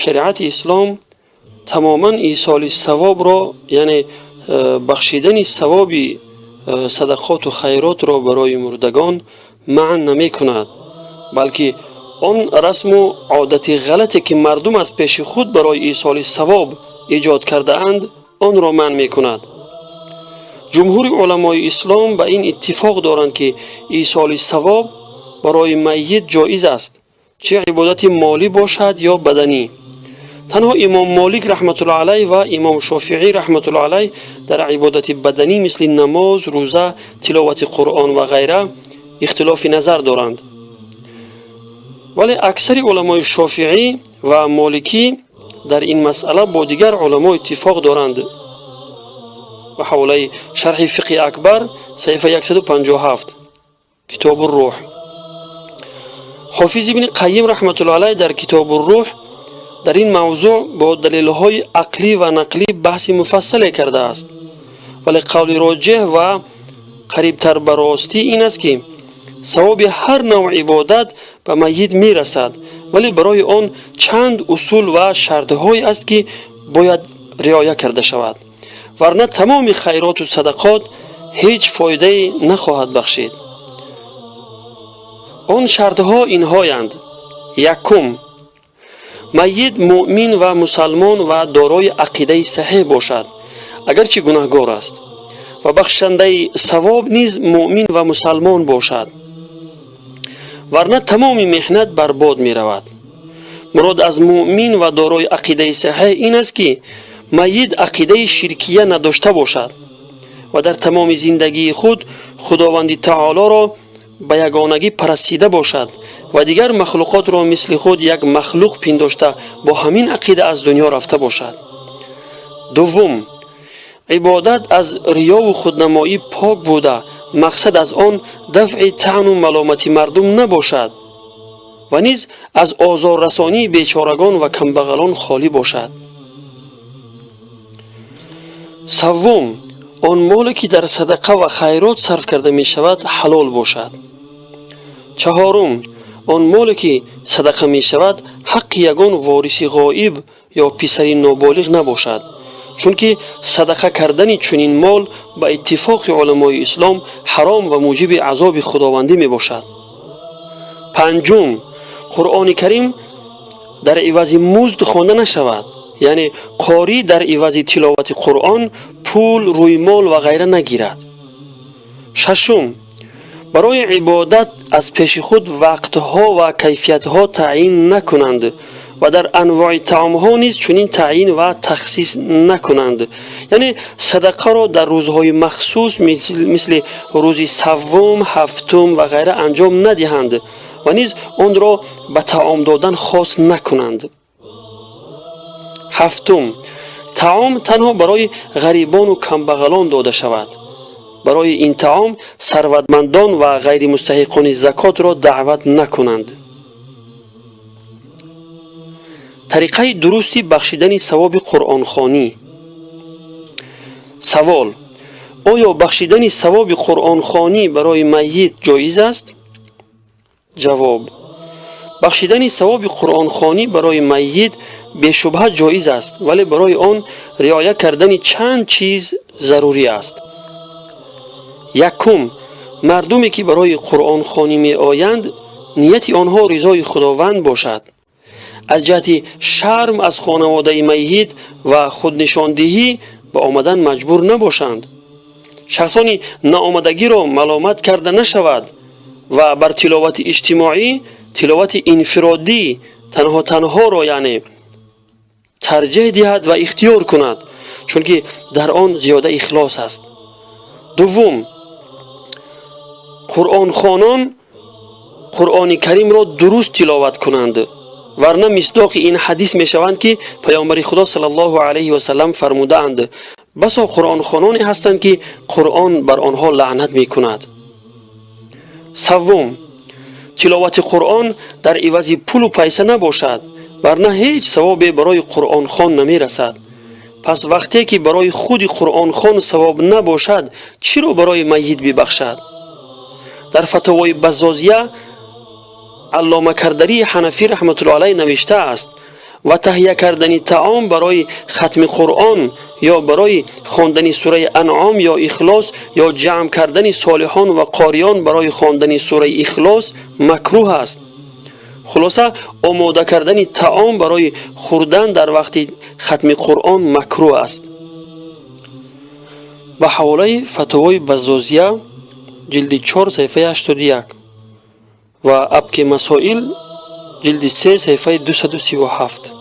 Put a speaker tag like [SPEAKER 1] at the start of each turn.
[SPEAKER 1] Шариати ислом тамоман исоли савобро, яъне бахшидани савоби садақоту хайротро барои мурдагон манъ намекунад, балки он расму одати ғалате, ки мардум аз пеши худ барои исоли савоб эҷод кардаанд, онро манъ мекунад. Ҷумҳури уламои ислом ба ин иттифоқ доранд, ки исоли савоб барои маййит ҷоиз аст, чӣ ибодати молӣ бошад ё баданӣ. Танҳо имом Молик раҳматуллоҳ алайҳ ва имом Шофиӣ раҳматуллоҳ алайҳ дар ибодати баданӣ, мисли намоз, рӯза, тиловати Қуръон ва ғайра, ихтилофи назар доранд. Вале аксари уламои шофиӣ ва моликӣ дар ин масъала бо дигар уламо иттифоқ доранд. Ба ҳаволаи Шарҳи фиқҳи акбар, саҳифа 157, Китобу рӯҳ. Ҳофиз Ибни Қайим раҳматуллоҳ алайҳ дар Китобу рӯҳ дар ин мавзӯъ бо далелҳои ақлӣ ва нақлӣ баҳси муфассале кардааст. Вале қавли роҷеҳ ва қарибтар ба ростӣ ин аст, ки савоби ҳар навъ ибодат ба маййит мерасад, вале барои он чанд усул ва шартҳое аст, ки бояд риоя карда шавад, варна тамоми хайроту садақот ҳеҷ фоидае нахоҳад бахшид. Он шартҳо инҳоянд: якум, маййит муъмин ва мусалмон ва дорои ақидаи саҳеҳ бошад, агарчи гунаҳгор аст, ва бахшандаи савоб низ муъмин ва мусалмон бошад, варна тамоми меҳнат бар бод меравад. Мурод аз муъмин ва дорои ақидаи саҳеҳ ин аст, ки маййит ақидаи ширкия надошта бошад ва дар тамоми зиндагии худ Худованди Таолоро ба ягонагӣ парастида бошад ва дигар махлуқотро мисли худ як махлуқ пиндошта, бо ҳамин ақида аз дунё рафта бошад. Дуввум, ибодат аз риёву худнамоӣ пок буда, мақсад аз он дафъи таъну маломати мардум набошад ва низ аз озоррасонии бечорагон ва камбағалон холӣ бошад. Саввум, он моле, ки дар садақа ва хайрот сарф карда мешавад, ҳалол бошад. Чаҳорум, он моле, ки садақа мешавад, ҳаққи ягон вориси ғоиб ё писари ноболиғ набошад, чунки садақа кардани чунин мол ба иттифоқи уламои ислом ҳаром ва муҷиби азоби худовандӣ мебошад. Панҷум, Қуръони Карим дар ивази музд хонда нашавад, яъне қорӣ дар ивази тиловати Қуръон пул, рӯймол ва ғайра нагирад. Шашум, барои ибодат аз пеши худ вақтҳо ва кайфиятҳо таъйин накунанд ва дар анвои таомҳо низ чунин таъйин ва тахсис накунанд, яъне садақаро дар рӯзҳои махсус, мисли рӯзи саввум, ҳафтум ва ғайра, анҷом надиҳанд ва низ онро ба таом додан хос накунанд. Ҳафтум, таом танҳо барои ғарибону камбағалон дода шавад. Барои ин таом сарватмандон ва ғайримустаҳиқони закотро даъват накунанд. Тариқаи дурусти бахшидани савоби қуръонхонӣ. Савол: оё бахшидани савоби қуръонхонӣ барои маййит ҷоиз аст? Ҷавоб: бахшидани савоби қуръонхонӣ барои маййит бешубҳа ҷоиз аст, вале барои он риоя кардани чанд чиз зарурӣ аст. Якум, мардуме, ки барои қуръонхонӣ меоянд, нияти онҳо ризои Худованд бошад. Аз ҷиҳати шарм аз хонаводаи маййит ва худнишондиҳӣ ба омадан маҷбур набошанд. Шахсони наомадагиро маломат карда нашавад ва бар тиловати иҷтимоӣ тиловати инфиродӣ, танҳо танҳоро яъне, тарҷеҳ диҳад ва ихтиёр кунад, чунки дар он зиёда ихлос аст. Дуввум, қуръонхонон Қуръони Каримро дуруст тиловат кунанд, варна мисдоқи ин ҳадис мешаванд, ки Паёмбари Худо саллаллоҳу алайҳи васаллам фармудаанд: «Басо қуръонхононе ҳастанд, ки Қуръон бар онҳо лаънат мекунад». Саввум, тиловати Қуръон дар ивази пулу пайса набошад, варна ҳеҷ савобе барои қуръонхон намерасад. Пас вақте ки барои худи қуръонхон савоб набошад, чиро барои маййит бибахшад? Дар Фатовои Баззозия Аллома Кардарии Ҳанафӣ раҳматулло алайҳ навиштааст: Ва таҳия кардани таом барои хатми Қуръон ё барои хондани сураи Анъом ё Ихлос ё ҷамъ кардани солиҳон ва қориён барои хондани сураи Ихлос макрӯҳ аст. Хулоса, омода кардани таом барои хӯрдан дар вақти хатми Қуръон макрӯҳ аст. Ба ҳаволаи Фатовои Баззозия, ҷилди 4, саҳифаи 81, ва Абки Масоил, ҷилди 3, саҳифаи 237.